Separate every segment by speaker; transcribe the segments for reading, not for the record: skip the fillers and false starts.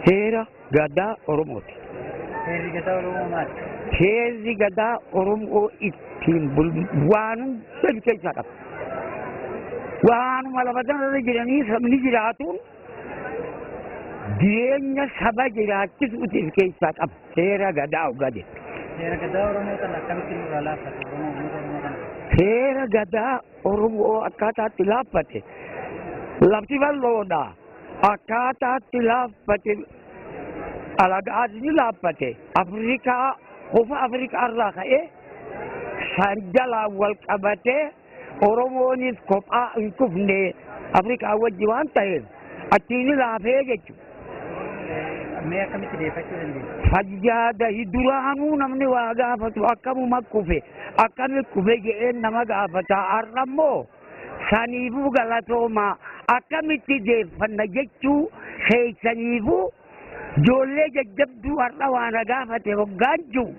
Speaker 1: Heera Gadaa Oromooti.
Speaker 2: Heerri Gadaa Oromoo maali?
Speaker 1: Heerri Gadaa Oromoo ittiin waan hunda of keessaa qaba. Waanuma lafa kanarra jiranii sabni jiraatuun jireenya saba jiraachisuuti of keessaa qaba. Heera Gadaa hoggaa jettu.
Speaker 2: Heera Gadaa Oromoo kana akkamitti nurraa laaffate Oromoo uummata Oromoo kana?
Speaker 1: Heera Gadaa Oromoo akkaataatti laaffate lafti bal'oodha. Akkaataatti laaffate alagaas ni laaffate. Afrikaa qofa Afrikaa irraa ka'ee san jalaan wal qabatee Oromoonis kophaa hin kufne Afrikaa wajji waan ta'eef achiin laafee jechuudha.
Speaker 2: Mee akkamitti deeffachuu dandeenya?
Speaker 1: Fayyaada duraanuu namni waa gaafatu akkamuma kufe akkami kufe jedheen nama gaafata. Har'a immoo saniifuu galatoomaa akkamitti deeffanna jechuu keessaniifuu ijoollee jajjabduu har'a waa na gaafate hoggaan jiru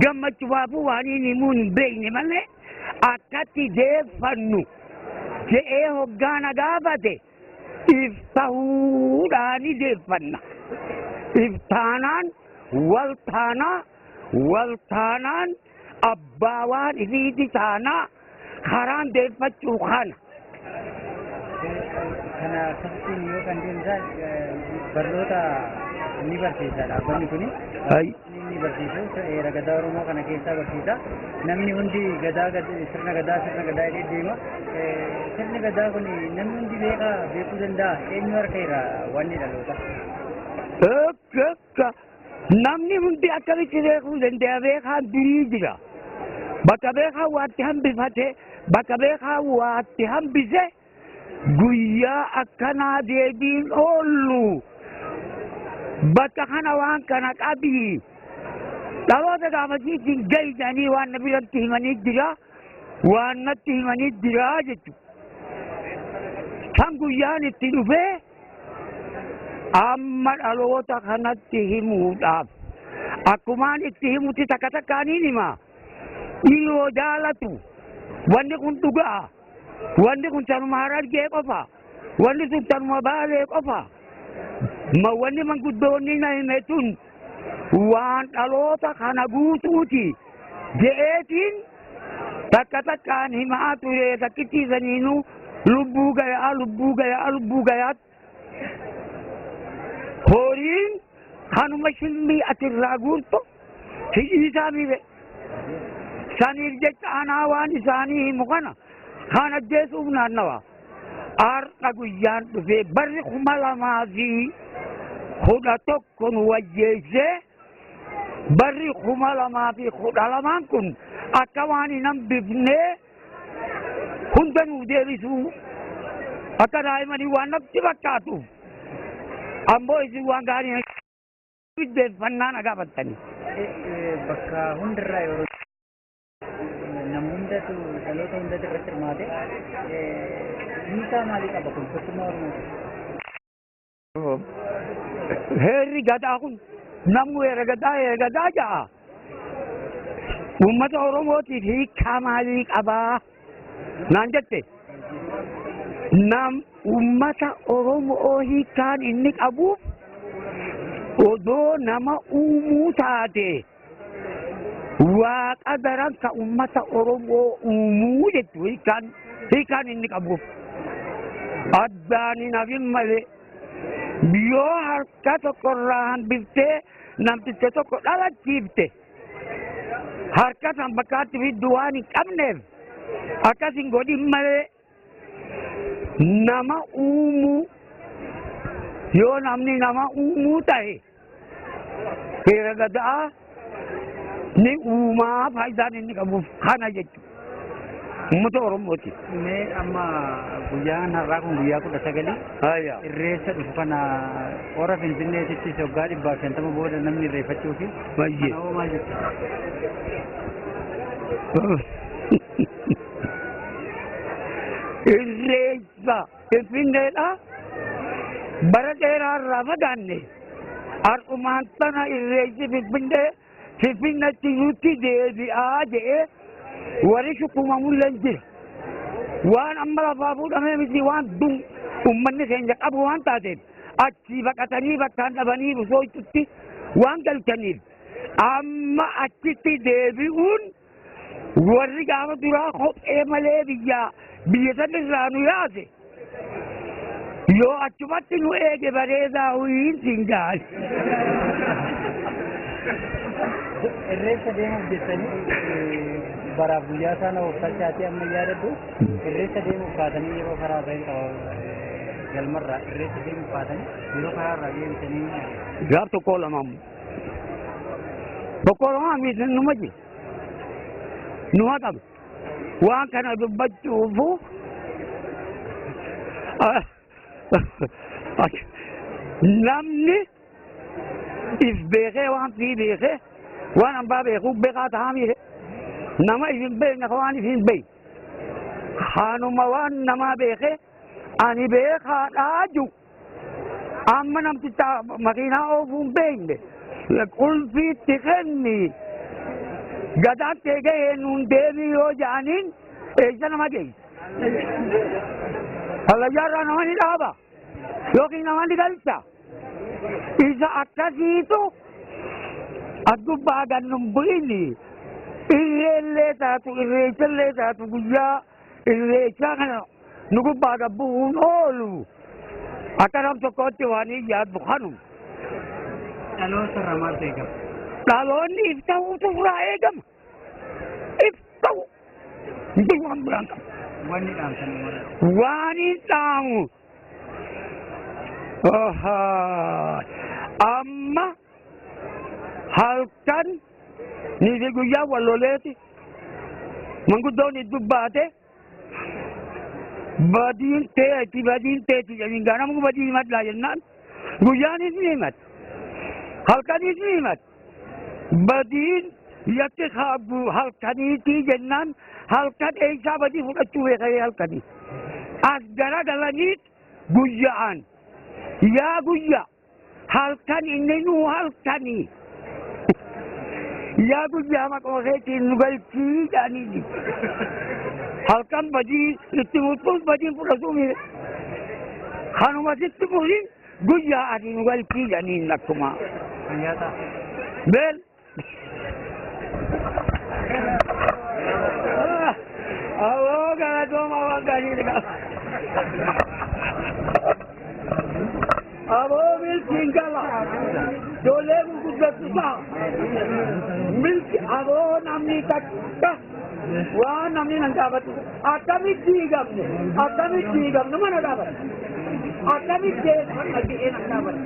Speaker 1: gammachumaafuu waan inni himuun hin beekne malee akkatti deeffannu jedhee hoggaa na gaafate iftahuudhaani deeffanna. Iftaanaan wal taanaa wal taanaan abbaa waan ifiiti taanaa karaan deeffachuu kana.
Speaker 2: Kana akkasittiin yoo kan deemsa barnoota ni barsiisa dhaabbanni kuni. Inni barsiisu heera Gadaa Oromoo kana keessaa barsiisa. Namni hundi gadaa sirna gadaa sirna gadaa jedhee deema. Sirni gadaa kun namni hundi beekaa beekuu danda'a. Eenyu harka jira wanni dhaloota?
Speaker 1: Akka namni hundi akkamitti beekuu danda'a? Beekaan durii jira. Bakka beekaan waatti hambifate, bakka beekaan waatti hambise guyyaa akkanaa deebiin oollu. Bakka kana waan kana qabii. Dhaloota gaafasiitiin gahi jedhanii waan na biratti himanii jira. Waan natti himanii jira jechuudha. Kan guyyaan itti dhufee amma dhaloota kanatti himuudhaaf akkumaan itti himutti takka takkaaniin hima. Dhiiroo jaalatu wanni kun dhugaa. Wanni kun tanuma Harargee qofa. Wanni sun tanuma Baalee qofa. Wanni manguddoonni na hime tun waan dhaloota kana guutuuti je'eetiin takka takkaan himaa ture takkittiisaniinuu lubbuu gayaa lubbuu gayaa lubbuu gayaa. Horiin kanuma shilmii ati irraa guurtu hidhiisaa miire. Saniif jecha anaa waan isaanii himu kana kan ajjeesuuf naannawa. Har'a guyyaan dhufee barri 2011 nu wayyeessee barri 2012n kun akka waan hin hambifnee hunda nuuf deebisuu akka daa'imanii waan natti fakkaatuuf ammoo isin waan gaarii deeffannaa na gaafattanii.
Speaker 2: Bakka hundarraa yeroo nama hundatu dhaloota hundatu irratti hirmaate hiikaa maalii qaba kun tokkummaa Oromoo?
Speaker 1: Heerri gadaa kun namni heera gadaa heera gadaa ja'a. Uummata Oromootiif hiikaa maalii qabaa? Naan jette. Nam uummata Oromoo hiikaan inni qabuuf odoo nama uumuu taate waaqa daran ka uummata Oromoo uumuu jettu hiikaan inni qabuuf. Addaan hin hafin malee yoo harka tokkorraa hambiftee namticha tokko dhalachiifte harka san bakkaatti fiddu waan hin qabneef akkas hin godhin malee nama uumuu yoo namni nama uumuu ta'e heera gadaa ni uumaa faayidaan inni qabuuf kana jechuudha. Uummata Oromooti.
Speaker 2: Mee amma guyyaan har'aa kun guyyaa 19 irreessa dhufu kana hora Finfinneetitti waggaa 150 booda namni irreeffachuu fi
Speaker 1: Baay'ee.
Speaker 2: kana hoo maal jettu?
Speaker 1: Irreessa Finfinneedha. Bara dheeraa irraa fagaanne har'umaan tana irreessi Finfinnee Finfinneetti nutti deebi'aa jedhee warri shukumamullee jira. Waan amma lafaa fuudhamee miti waan dun uummanni keenya qabu waan taateef Achii baqatanii bakkaan dhabanii busooytutti waan galchaniif amma achitti deebi'uun warri gaafa duraa kophee malee biyya biyya san irraa nu yaase yoo achumatti nu eege bareedaa huyiin siin jaal.
Speaker 2: Irreecha deemuuf jettanii baraaf guyyaa isaa na ooffachaati amma yaadadhu. Irreecha deemuuf kaatanii yeroo karaa irra hin qaba galmarraa irreecha deemuuf kaatanii yeroo karaa irraa deemtanii.
Speaker 1: Gaaf tokko lamaan tokko lamaan miti, numa jira, numa qaba. Waan kana dubbachuufu namni if beekee waan fi beekee waan hambaa beekuu beekaa tahaa miire. Nama if hin beekne ka waan if hin beekne kanuma waan namaa beekee ani beekaadhaa jiru. Amma namticha makiinaa oofuu hin beekne qulfiitti kenni, gadaan kee gahee nuun deemii yoo jedhaniin eessa nama geessa? Hallayyaarraa nama ni dhaaba yookiin nama ni galcha. Isa akkasiitu as gubbaa gannun bu'ini. Irreellee taatu, irreechallee taatu, guyyaa irreechaa kana nu gubbaa gad bu'uun oolu. Akka nam tokkootti waan hin yaaddu kanuma.
Speaker 2: Dhaloota irraa maaltu eegama?
Speaker 1: Dhaloonni if ta'uutu irraa eegama. If ta'u. Hin waan biraan qabu.
Speaker 2: Wanni dhaamsan warra.
Speaker 1: Waan hin dhaamu. Amma halkan niifi guyyaa wal loleeti manguddoon itti dubbaate, badiin teeti, badiin teeti jedhaniin gaa namni badii himadhaa jennaan guyyaanis ni himata, halkanis ni himata. Badiin yakki halkaniitii jennaan halkan eessaa badii fudhachuu beekee halkanii as garagalaniit guyya'an yaa guyya halkan inni nuu halkanii yaa guyyaa maqaa keetiin nu galchii jedhanii halkan badii itti murtuus badiin fudhatuu mire kanuma sitti buhin guyyaa ati nu galchii jedhaniin akkuma.
Speaker 2: Fayyaa ta'a.
Speaker 1: Beel. Awoo, galatooma, waan gaarii qaba. Aboo, milkiin gala. Ijoollee gurguddattu ta'a. Milki aboo namni takka waan namni nan gaafatu akkamitti diigamne, akkamitti diigamne mana gaafatu, akkamitti jedhee nan gaafatu.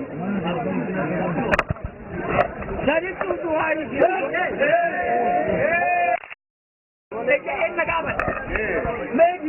Speaker 1: Saditti utuu haa ibsu. Jedhee na gaafatu.